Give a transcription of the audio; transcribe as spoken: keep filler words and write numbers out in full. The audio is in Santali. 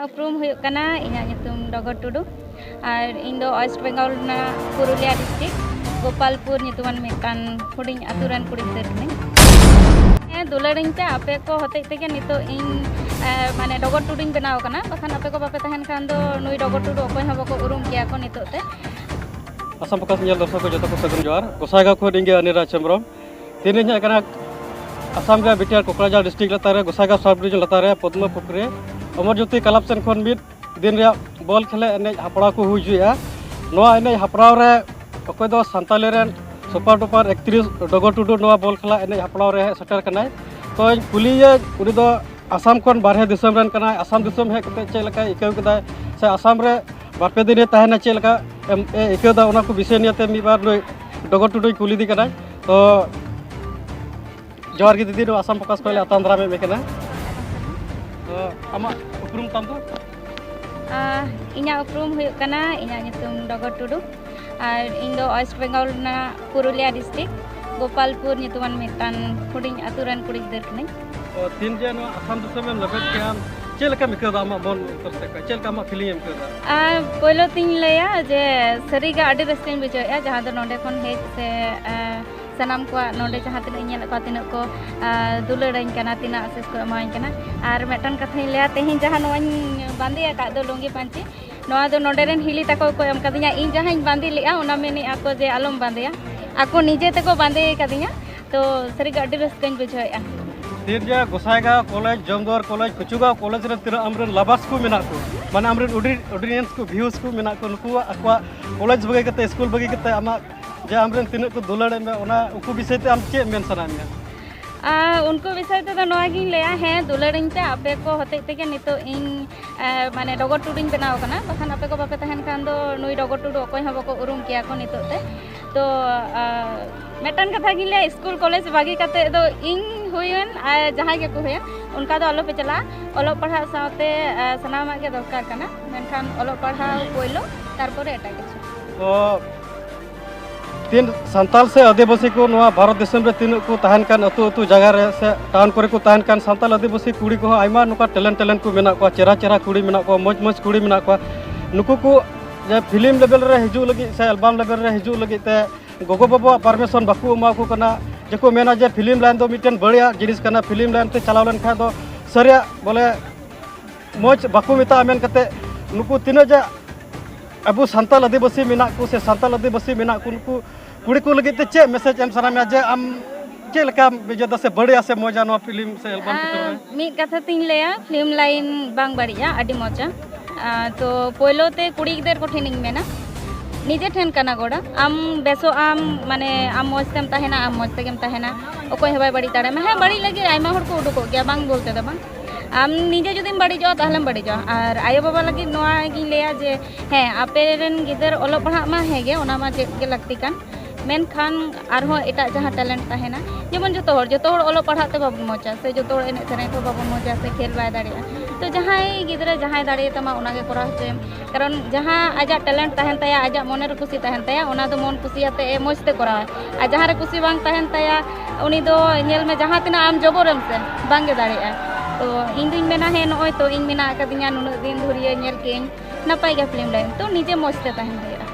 ᱩᱯᱨᱩᱢ ᱦᱩᱭᱩᱜ ᱠᱟᱱᱟ, ᱤᱧᱟᱹᱜ ᱧᱩᱛᱩᱢ ᱰᱚᱜᱚᱨ ᱴᱩᱰᱩ᱾ ᱟᱨ ᱤᱧ ᱫᱚ ᱳᱭᱮᱥᱴ ᱵᱮᱝᱜᱚᱞ ᱨᱮᱱᱟᱜ ᱯᱩᱨᱩᱞᱤᱭᱟ ᱰᱤᱥᱴᱨᱤᱠᱴ ᱜᱳᱯᱟᱞᱯᱩᱨ ᱧᱩᱛᱩᱢᱟᱱ ᱢᱤᱫᱴᱟᱝ ᱦᱩᱰᱤᱧ ᱟᱹᱛᱩ ᱨᱮᱱ ᱠᱩᱲᱤ ᱜᱤᱫᱟᱹᱨ ᱠᱟᱹᱱᱟᱹᱧ᱾ ᱦᱮᱸ, ᱫᱩᱞᱟᱹᱲᱟᱹᱧ ᱯᱮ, ᱟᱯᱮ ᱠᱚ ᱦᱚᱛᱮᱡ ᱛᱮᱜᱮ ᱱᱤᱛᱚᱜ ᱤᱧ, ᱮ, ᱢᱟᱱᱮ ᱰᱚᱜᱚᱨ ᱴᱩᱰᱩᱧ ᱵᱮᱱᱟᱣ ᱟᱠᱟᱱᱟ, ᱵᱟᱠᱷᱟᱱ ᱟᱯᱮ ᱠᱚ ᱵᱟᱯᱮ ᱛᱟᱦᱮᱱ ᱠᱷᱟᱱ ᱫᱚ ᱱᱩᱭ ᱰᱚᱜᱚᱨ ᱴᱩᱰᱩ ᱚᱠᱚᱭ ᱦᱚᱸ ᱵᱟᱠᱚ ᱩᱨᱩᱢ ᱠᱮᱭᱟ ᱠᱚ ᱱᱤᱛᱚᱜ ᱛᱮ᱾ ᱟᱥᱟᱢ ᱯᱷᱳᱠᱟᱥ ᱧᱮᱞ ᱫᱚᱨᱥᱚᱠ ᱠᱚ ᱡᱚᱛᱚ ᱠᱚ ᱥᱟᱹᱜᱩᱱ ᱡᱚᱦᱟᱨ᱾ ᱜᱚᱥᱟᱭᱜᱟᱸᱣ ᱠᱷᱚᱱ ᱤᱧ ᱜᱮ ᱚᱱᱤᱞ ᱨᱟᱡᱽ ᱦᱮᱢᱵᱨᱚᱢ᱾ ᱛᱮᱦᱮᱧ ᱤᱧ ᱦᱮᱡ ᱟᱠᱟᱱᱟ ᱟᱥᱟᱢ ᱨᱮᱭᱟᱜ ᱵᱤᱴᱤᱟᱨ ᱠᱳᱠᱨᱟᱡᱷᱟᱨ ᱰᱤᱥᱴᱨᱤᱠᱴ ᱞᱟᱛᱟᱨ ᱨᱮ, ᱜᱚᱥᱟᱭᱜᱟᱸᱣ ᱥᱟᱵ ᱰᱤᱵᱤᱡᱚᱱ ᱞᱟᱛᱟᱨ ᱨᱮ ᱯᱚᱫᱽᱢᱚ ᱯᱩᱠᱷᱨᱤ ᱚᱢᱚᱨᱡᱳᱛᱤ ᱠᱞᱟᱵᱽ ᱥᱮᱱ ᱠᱷᱚᱱ ᱢᱤᱫ ᱫᱤᱱ ᱨᱮᱭᱟᱜ ᱵᱚᱞ ᱠᱷᱮᱞᱟ ᱮᱱᱮᱡ ᱦᱮᱯᱨᱟᱣ ᱠᱚ ᱦᱩᱭ ᱦᱚᱪᱚᱭᱮᱫᱼᱟ᱾ ᱱᱚᱣᱟ ᱮᱱᱮᱡ ᱦᱮᱯᱨᱟᱣ ᱨᱮ ᱚᱠᱚᱭ ᱫᱚ ᱥᱟᱱᱛᱟᱞᱤ ᱨᱮᱱ ᱥᱩᱯᱟᱨ ᱰᱩᱯᱟᱨ ᱮᱠᱴᱨᱮᱥ ᱰᱚᱜᱚᱨ ᱴᱩᱰᱩ ᱱᱚᱣᱟ ᱵᱚᱞ ᱠᱷᱮᱞᱟ ᱮᱱᱮᱡ ᱦᱮᱯᱨᱟᱣ ᱨᱮ ᱦᱮᱡ ᱥᱮᱴᱮᱨ ᱠᱟᱱᱟᱭ᱾ ᱛᱚᱧ ᱠᱩᱞᱤᱭᱮᱭᱟ, ᱩᱱᱤ ᱫᱚ ᱟᱥᱟᱢ ᱠᱷᱚᱱ ᱵᱟᱨᱦᱮ ᱫᱤᱥᱚᱢ ᱨᱮᱱ ᱠᱟᱱᱟᱭ, ᱟᱥᱟᱢ ᱫᱤᱥᱚᱢ ᱦᱮᱡ ᱠᱟᱛᱮ ᱪᱮᱫ ᱞᱮᱠᱟᱭ ᱟᱹᱭᱠᱟᱹᱣ ᱠᱮᱫᱟᱭ ᱥᱮ ᱟᱥᱟᱢ ᱨᱮ ᱵᱟᱨᱯᱮ ᱫᱤᱱᱮ ᱛᱟᱦᱮᱱᱟ ᱪᱮᱫ ᱞᱮᱠᱟ ᱮᱢ, ᱮ ᱟᱹᱭᱠᱟᱹᱣ ᱮᱫᱟ, ᱚᱱᱟ ᱠᱚ ᱵᱤᱥᱚᱭ ᱱᱤᱭᱮᱛᱮ ᱢᱤᱫ ᱵᱟᱨ ᱱᱩᱭ ᱰᱚᱜᱚᱨ ᱴᱩᱰᱩᱧ ᱠᱩᱞᱤ ᱤᱫᱤ ᱠᱟᱱᱟᱭ᱾ ᱛᱚ ᱡᱚᱦᱟᱨ ᱜᱮ ᱫᱤᱫᱤ, ᱱᱚᱣᱟ ᱟᱥᱟᱢ ᱯᱷᱳᱠᱟᱥ ᱠᱷᱚᱱ ᱞᱮ ᱟᱛᱟᱝ ᱫᱟᱨᱟᱢᱮᱫ ᱢᱮ ᱠᱟᱱᱟ᱾ ᱛᱚ ᱟᱢᱟᱜ ᱩᱯᱨᱩᱢ ᱛᱟᱢ ᱫᱚ? ᱟᱦ, ᱤᱧᱟᱹᱜ ᱩᱯᱨᱩᱢ ᱦᱩᱭᱩᱜ ᱠᱟᱱᱟ, ᱤᱧᱟᱹᱜ ᱧᱩᱛᱩᱢ ᱰᱚᱜᱚᱨ ᱴᱩᱰᱩ᱾ ᱟᱨ ᱤᱧ ᱫᱚ ᱳᱭᱮᱥᱴ ᱵᱮᱝᱜᱚᱞ ᱨᱮᱱᱟᱜ ᱯᱩᱨᱩᱞᱤᱭᱟ ᱰᱤᱥᱴᱨᱤᱠᱴ ᱜᱳᱯᱟᱞᱯᱩᱨ ᱧᱩᱛᱩᱢᱟᱱ ᱢᱤᱫᱴᱟᱝ ᱦᱩᱰᱤᱧ ᱟᱹᱛᱩ ᱨᱮᱱ ᱠᱩᱲᱤ ᱜᱤᱫᱟᱹᱨ ᱠᱟᱹᱱᱟᱹᱧ᱾ ᱛᱚ ᱛᱤᱱ ᱡᱮ ᱱᱚᱣᱟ ᱟᱥᱟᱢ ᱫᱤᱥᱚᱢ ᱮᱢ ᱞᱮᱵᱮᱫ ᱠᱮᱜᱼᱟ, ᱪᱮᱫ ᱞᱮᱠᱟᱢ ᱟᱹᱭᱠᱟᱹᱣ ᱮᱫᱟ? ᱟᱢᱟᱜ ᱢᱚᱱ ᱩᱛᱟᱹᱨ ᱥᱮᱫ ᱠᱷᱚᱱ ᱪᱮᱫ ᱞᱮᱠᱟ ᱟᱢᱟᱜ ᱯᱷᱤᱞᱤᱝ ᱮᱢ ᱟᱹᱭᱠᱟᱹᱣ ᱮᱫᱟ? ᱟᱨ ᱯᱳᱭᱞᱳ ᱛᱤᱧ ᱞᱟᱹᱭᱟ ᱡᱮ ᱥᱟᱹᱨᱤᱜᱮ ᱟᱹᱰᱤ ᱨᱟᱹᱥᱠᱟᱹᱧ ᱵᱩᱡᱷᱟᱹᱣᱮᱫᱼᱟ, ᱡᱟᱦᱟᱸ ᱫᱚ ᱱᱚᱰᱮ ᱠᱷᱚᱱ ᱦᱮᱡ ᱥᱮ, ᱟᱨ ᱥᱟᱱᱟᱢ ᱠᱚᱣᱟᱜ ᱱᱚᱰᱮ ᱡᱟᱦᱟᱸ ᱛᱤᱱᱟᱹᱜ ᱤᱧ ᱧᱮᱞᱮᱫ ᱠᱚᱣᱟ, ᱛᱤᱱᱟᱹᱜ ᱠᱚ, ᱟᱨ ᱫᱩᱞᱟᱹᱲᱟᱹᱧ ᱠᱟᱱᱟ, ᱛᱤᱱᱟᱹᱜ ᱟᱥᱤᱥ ᱠᱚ ᱮᱢᱟᱣᱟᱹᱧ ᱠᱟᱱᱟ᱾ ᱟᱨ ᱢᱤᱫᱴᱟᱝ ᱠᱟᱛᱷᱟᱧ ᱞᱟᱹᱭᱟ, ᱛᱮᱦᱮᱧ ᱡᱟᱦᱟᱸ ᱱᱚᱣᱟᱧ ᱵᱟᱸᱫᱮ ᱟᱠᱟᱫ ᱫᱚ ᱞᱩᱝᱜᱤ ᱯᱟᱹᱧᱪᱤ, ᱱᱚᱣᱟ ᱫᱚ ᱱᱚᱰᱮ ᱨᱮᱱ ᱦᱤᱞᱤ ᱛᱟᱠᱚ ᱠᱚ ᱮᱢ ᱠᱟᱫᱤᱧᱟ᱾ ᱤᱧ ᱡᱟᱦᱟᱸᱧ ᱵᱟᱸᱫᱮ ᱞᱮᱫᱼᱟ, ᱚᱱᱟ ᱢᱮᱱᱮᱫᱼᱟ ᱠᱚ ᱡᱮ ᱟᱞᱚᱢ ᱵᱟᱸᱫᱮᱭᱟ, ᱟᱠᱚ ᱱᱤᱡᱮ ᱛᱮᱠᱚ ᱵᱟᱸᱫᱮ ᱠᱟᱫᱤᱧᱟ᱾ ᱛᱚ ᱥᱟᱹᱨᱤᱜᱮ ᱟᱹᱰᱤ ᱨᱟᱹᱥᱠᱟᱹᱧ ᱵᱩᱡᱷᱟᱹᱣᱮᱫᱼᱟ᱾ ᱛᱤᱨᱡᱟ ᱜᱚᱥᱟᱭᱜᱟᱸᱣ ᱠᱚᱞᱮᱡᱽ, ᱡᱚᱢᱫᱩᱣᱟᱨ ᱠᱚᱞᱮᱡᱽ, ᱠᱩᱪᱩᱜᱟᱸᱣ ᱠᱚᱞᱮᱡᱽ ᱨᱮᱱ ᱛᱤᱱᱟᱹᱜ ᱟᱢᱨᱮᱱ ᱞᱟᱵᱟᱨᱥ ᱠᱚ ᱢᱮᱱᱟᱜ ᱠᱚ, ᱢᱟᱱᱮ ᱟᱢᱨᱮᱱ ᱚᱰᱤ-, ᱚᱰᱤᱭᱮᱱᱥ ᱠᱚ, ᱵᱷᱤᱭᱩᱥ ᱠᱚ ᱢᱮᱱᱟᱜ ᱠᱚ, ᱱᱩᱠᱩᱣᱟᱜ ᱟᱠᱚᱣᱟᱜ ᱠᱚᱞᱮᱡᱽ ᱵᱟᱹᱜᱤ ᱠᱟᱛᱮ, ᱥᱠᱩᱞ ᱵᱟᱹᱜᱤ ᱠᱟᱛᱮ ᱟᱢᱟᱜ ᱡᱮ ᱟᱢᱨᱮᱱ ᱛᱤᱱᱟᱹᱜ ᱠᱚ ᱫᱩᱞᱟᱹᱲᱮᱫ ᱢᱮ, ᱚᱱᱟ ᱩᱱᱠᱩ ᱵᱤᱥᱚᱭ ᱛᱮ ᱟᱢ ᱪᱮᱫ ᱢᱮᱱ ᱥᱟᱱᱟᱭᱮᱫ ᱢᱮᱭᱟ? ᱟᱨ ᱩᱱᱠᱩ ᱵᱤᱥᱚᱭ ᱛᱮᱫᱚ ᱱᱚᱣᱟ ᱜᱤᱧ ᱞᱟᱹᱭᱟ, ᱦᱮᱸ, ᱫᱩᱞᱟᱹᱲᱟᱹᱧ ᱯᱮ, ᱟᱯᱮ ᱠᱚ ᱦᱚᱛᱮᱡ ᱛᱮᱜᱮ ᱱᱤᱛᱚᱜ ᱤᱧ, ᱮ, ᱢᱟᱱᱮ ᱰᱚᱜᱚᱨ ᱴᱩᱰᱩᱧ ᱵᱮᱱᱟᱣ ᱟᱠᱟᱱᱟ, ᱵᱟᱠᱷᱟᱱ ᱟᱯᱮ ᱠᱚ ᱵᱟᱯᱮ ᱛᱟᱦᱮᱱ ᱠᱷᱟᱱ ᱫᱚ ᱱᱩᱭ ᱰᱚᱜᱚᱨ ᱴᱩᱰᱩ ᱚᱠᱚᱭ ᱦᱚᱸ ᱵᱟᱠᱚ ᱩᱨᱩᱢ ᱠᱮᱭᱟ ᱠᱚ ᱱᱤᱛᱚᱜ ᱛᱮ᱾ ᱛᱚ, ᱟ, ᱢᱤᱫᱴᱟᱝ ᱠᱟᱛᱷᱟ ᱜᱤᱧ ᱞᱟᱹᱭᱟ, ᱥᱠᱩᱞ ᱠᱚᱞᱮᱡᱽ ᱵᱟᱹᱜᱤ ᱠᱟᱛᱮ ᱫᱚ ᱤᱧ ᱦᱩᱭᱮᱱ ᱟᱨ ᱡᱟᱦᱟᱸᱭ ᱜᱮᱠᱚ ᱦᱩᱭᱮᱱ, ᱚᱱᱠᱟ ᱫᱚ ᱟᱞᱚᱯᱮ ᱪᱟᱞᱟᱜᱼᱟ᱾ ᱚᱞᱚᱜ ᱯᱟᱲᱦᱟᱜ ᱥᱟᱶᱛᱮ, ᱟ, ᱥᱟᱱᱟᱢᱟᱜ ᱜᱮ ᱫᱚᱨᱠᱟᱨ ᱠᱟᱱᱟ, ᱢᱮᱱᱠᱷᱟᱱ ᱚᱞᱚᱜ ᱯᱟᱲᱦᱟᱣ ᱯᱳᱭᱞᱳ, ᱛᱟᱨᱯᱚᱨᱮ ᱮᱴᱟᱜ ᱠᱤᱪᱷᱩ᱾ ᱛᱚ ᱛᱤᱱ ᱥᱟᱱᱛᱟᱲ ᱥᱮ ᱟᱹᱫᱤᱵᱟᱹᱥᱤ ᱠᱚ ᱱᱚᱣᱟ ᱵᱷᱟᱨᱚᱛ ᱫᱤᱥᱚᱢ ᱨᱮ ᱛᱤᱱᱟᱹᱜ ᱠᱚ ᱛᱟᱦᱮᱱ ᱠᱟᱱ, ᱟᱹᱛᱩ ᱟᱹᱛᱩ ᱡᱟᱭᱜᱟ ᱨᱮ ᱥᱮ ᱴᱟᱣᱩᱱ ᱠᱚᱨᱮ ᱠᱚ ᱛᱟᱦᱮᱱ ᱠᱟᱱ ᱥᱟᱱᱛᱟᱲ ᱟᱹᱫᱤᱵᱟᱹᱥᱤ ᱠᱩᱲᱤ ᱠᱚᱦᱚᱸ ᱟᱭᱢᱟ ᱱᱚᱝᱠᱟ ᱴᱮᱞᱮᱱᱴ ᱴᱮᱞᱮᱱᱴ ᱠᱚ ᱢᱮᱱᱟᱜ ᱠᱚᱣᱟ, ᱪᱮᱦᱨᱟ ᱪᱮᱦᱨᱟ ᱠᱩᱲᱤ ᱢᱮᱱᱟᱜ ᱠᱚᱣᱟ, ᱢᱚᱡᱽ ᱢᱚᱡᱽ ᱠᱩᱲᱤ ᱢᱮᱱᱟᱜ ᱠᱚᱣᱟ᱾ ᱱᱩᱠᱩ ᱠᱚ ᱡᱮ ᱯᱷᱤᱞᱢ ᱞᱮᱵᱮᱞ ᱨᱮ ᱦᱤᱡᱩᱜ ᱞᱟᱹᱜᱤᱫ ᱥᱮ ᱮᱞᱵᱟᱢ ᱞᱮᱵᱮᱞ ᱨᱮ ᱦᱤᱡᱩᱜ ᱞᱟᱹᱜᱤᱫ ᱛᱮ ᱜᱚᱜᱚ ᱵᱟᱵᱟᱣᱟᱜ ᱯᱟᱨᱢᱤᱥᱚᱱ ᱵᱟᱠᱚ ᱮᱢᱟ ᱠᱚ ᱠᱟᱱᱟ᱾ ᱡᱮᱠᱚ ᱢᱮᱱᱟ ᱡᱮ ᱯᱷᱤᱞᱢ ᱞᱟᱭᱤᱱ ᱫᱚ ᱢᱤᱫᱴᱮᱱ ᱵᱟᱹᱲᱤᱡᱟᱜ ᱡᱤᱱᱤᱥ ᱠᱟᱱᱟ, ᱯᱷᱤᱞᱢ ᱞᱟᱭᱤᱱ ᱛᱮ ᱪᱟᱞᱟᱣ ᱞᱮᱱᱠᱷᱟᱱ ᱫᱚ ᱥᱟᱹᱨᱤᱭᱟᱜ ᱵᱚᱞᱮ ᱢᱚᱡᱽ ᱵᱟᱠᱚ ᱢᱮᱛᱟᱜᱼᱟ ᱢᱮᱱ ᱠᱟᱛᱮ ᱱᱩᱠᱩ ᱛᱤᱱᱟᱹᱜ ᱡᱮ ᱟᱵᱚ ᱥᱟᱱᱛᱟᱲ ᱟᱹᱫᱤᱵᱟᱹᱥᱤ ᱢᱮᱱᱟᱜ ᱠᱚ ᱥᱮ ᱥᱟᱱᱛᱟᱲ ᱟᱹᱫᱤᱵᱟᱹᱥᱤ ᱢᱮᱱᱟᱜ ᱠᱚ, ᱱᱩᱠᱩ ᱠᱩᱲᱤ ᱠᱚ ᱞᱟᱹᱜᱤᱫ ᱛᱮ ᱪᱮᱫ ᱢᱮᱥᱮᱡᱽ ᱮᱢ ᱥᱟᱱᱟ ᱢᱮᱭᱟ ᱡᱮ ᱟᱢ ᱪᱮᱫ ᱞᱮᱠᱟᱢ ᱵᱩᱡᱷᱟᱹᱣ ᱫᱟ ᱥᱮ ᱵᱟᱹᱲᱤᱡᱼᱟ ᱥᱮ ᱢᱚᱡᱟ ᱱᱚᱣᱟ ᱯᱷᱤᱞᱢ ᱥᱮ ᱮᱞᱵᱟᱢ ᱠᱷᱮᱛᱨᱮ ᱨᱮ? ᱢᱤᱫ ᱠᱟᱛᱷᱟ ᱛᱤᱧ ᱞᱟᱹᱭᱟ, ᱯᱷᱤᱞᱢ ᱞᱟᱭᱤᱱ ᱵᱟᱝ ᱵᱟᱹᱲᱤᱡᱼᱟ, ᱟᱹᱰᱤ ᱢᱚᱡᱟ᱾ ᱟᱨ ᱛᱚ ᱯᱳᱭᱞᱳ ᱛᱮ ᱠᱩᱲᱤ ᱜᱤᱫᱟᱹᱨ ᱠᱚᱴᱷᱮᱱᱤᱧ ᱢᱮᱱᱟ, ᱱᱤᱡᱮ ᱴᱷᱮᱱ ᱠᱟᱱᱟ ᱜᱚᱲᱟ᱾ ᱟᱢ ᱵᱮᱥᱚᱜ ᱟᱢ, ᱢᱟᱱᱮ ᱟᱢ ᱢᱚᱡᱽ ᱛᱮᱢ ᱛᱟᱦᱮᱱᱟ, ᱟᱢ ᱢᱚᱡᱽ ᱛᱮᱜᱮᱢ ᱛᱟᱦᱮᱱᱟ, ᱚᱠᱚᱭ ᱦᱚᱸ ᱵᱟᱭ ᱵᱟᱹᱲᱤᱡ ᱫᱟᱲᱮᱭᱟᱢᱟ᱾ ᱦᱮᱸ, ᱵᱟᱹᱲᱤᱡ ᱞᱟᱹᱜᱤᱫ ᱟᱭᱢᱟ ᱦᱚᱲ ᱠᱚ ᱩᱰᱩᱠᱚᱜ ᱜᱮᱭᱟ, ᱵᱟᱝ ᱵᱚᱞᱛᱮ ᱫᱚ ᱵᱟᱝ᱾ ᱟᱢ ᱱᱤᱡᱮ ᱡᱩᱫᱤᱢ ᱵᱟᱹᱲᱤᱡᱚᱜᱼᱟ, ᱛᱟᱦᱚᱞᱮᱢ ᱵᱟᱹᱲᱤᱡᱚᱜᱼᱟ᱾ ᱟᱨ ᱟᱭᱳᱼᱵᱟᱵᱟ ᱞᱟᱹᱜᱤᱫ ᱱᱚᱣᱟ ᱜᱤᱧ ᱞᱟᱹᱭᱟ ᱡᱮ ᱦᱮᱸ, ᱟᱯᱮ ᱨᱮᱱ ᱜᱤᱫᱟᱹᱨ ᱚᱞᱚᱜ ᱯᱟᱲᱦᱟᱜ ᱢᱟ ᱦᱮᱸ ᱜᱮ, ᱚᱱᱟ ᱢᱟ ᱪᱮᱫ ᱜᱮ ᱞᱟᱹᱠᱛᱤ ᱠᱟᱱ, ᱢᱮᱱᱠᱷᱟᱱ ᱟᱨᱦᱚᱸ ᱮᱴᱟᱜ ᱡᱟᱦᱟᱸ ᱴᱮᱞᱮᱱᱴ ᱛᱟᱦᱮᱱᱟ, ᱡᱮᱢᱚᱱ ᱡᱚᱛᱚ ᱦᱚᱲ ᱡᱚᱛᱚ ᱦᱚᱲ ᱚᱞᱚᱜ ᱯᱟᱲᱦᱟᱜ ᱛᱮ ᱵᱟᱵᱚᱱ ᱢᱚᱡᱟ, ᱥᱮ ᱡᱚᱛᱚ ᱦᱚᱲ ᱮᱱᱮᱡ ᱥᱮᱨᱮᱧ ᱛᱮᱦᱚᱸ ᱵᱟᱵᱚᱱ ᱢᱚᱡᱟ, ᱥᱮ ᱠᱷᱮᱞ ᱵᱟᱭ ᱫᱟᱲᱮᱭᱟᱜᱼᱟ᱾ ᱛᱚ ᱡᱟᱦᱟᱸᱭ ᱜᱤᱫᱽᱨᱟᱹ ᱡᱟᱦᱟᱸᱭ ᱫᱟᱲᱮᱭᱟᱛᱟᱢᱟ ᱚᱱᱟᱜᱮ ᱠᱚᱨᱟᱣ ᱦᱚᱪᱚᱭᱮᱢ᱾ ᱠᱟᱨᱚᱱ ᱡᱟᱦᱟᱸ ᱟᱡᱟᱜ ᱴᱮᱞᱮᱱᱴ ᱛᱟᱦᱮᱱ ᱛᱟᱭᱟ, ᱟᱡᱟᱜ ᱢᱚᱱᱮᱨᱮ ᱠᱩᱥᱤ ᱛᱟᱦᱮᱱ ᱛᱟᱭᱟ, ᱚᱱᱟ ᱫᱚ ᱢᱚᱱ ᱠᱩᱥᱤᱭᱟᱛᱮ ᱮ ᱢᱚᱡᱽ ᱛᱮ ᱠᱚᱨᱟᱣᱟ᱾ ᱟᱨ ᱡᱟᱦᱟᱸ ᱨᱮ ᱠᱩᱥᱤ ᱵᱟᱝ ᱛᱟᱦᱮᱱ ᱛᱟᱭᱟ, ᱩᱱᱤ ᱫᱚ ᱧᱮᱞ ᱢᱮ ᱡᱟᱦᱟᱸ ᱛᱤᱱᱟᱹᱜ ᱟᱢ ᱡᱚᱵᱚᱨᱮᱢ ᱥᱮ, ᱵᱟᱝᱜᱮ ᱫᱟᱲᱮᱭᱟᱜᱼᱟ᱾ ᱛᱚ ᱤᱧ ᱫᱩᱧ ᱢᱮᱱᱟ ᱦᱮᱸ, ᱱᱚᱜᱼᱚᱭ ᱛᱚ ᱤᱧ ᱢᱮᱱᱟᱜ ᱟᱠᱟᱫᱤᱧᱟ, ᱱᱩᱱᱟᱹᱜ ᱫᱤᱱ ᱫᱷᱩᱨᱤᱭᱟᱹ ᱧᱮᱞ ᱠᱮᱜᱼᱟᱹᱧ, ᱱᱟᱯᱟᱭ ᱜᱮᱭᱟ ᱯᱷᱤᱞᱢ ᱞᱟᱭᱤᱱ, ᱛᱚ ᱱᱤᱡᱮ ᱢᱚᱡᱽ ᱛᱮ ᱛᱟᱦᱮᱱ ᱦᱩᱭᱩᱜᱼᱟ᱾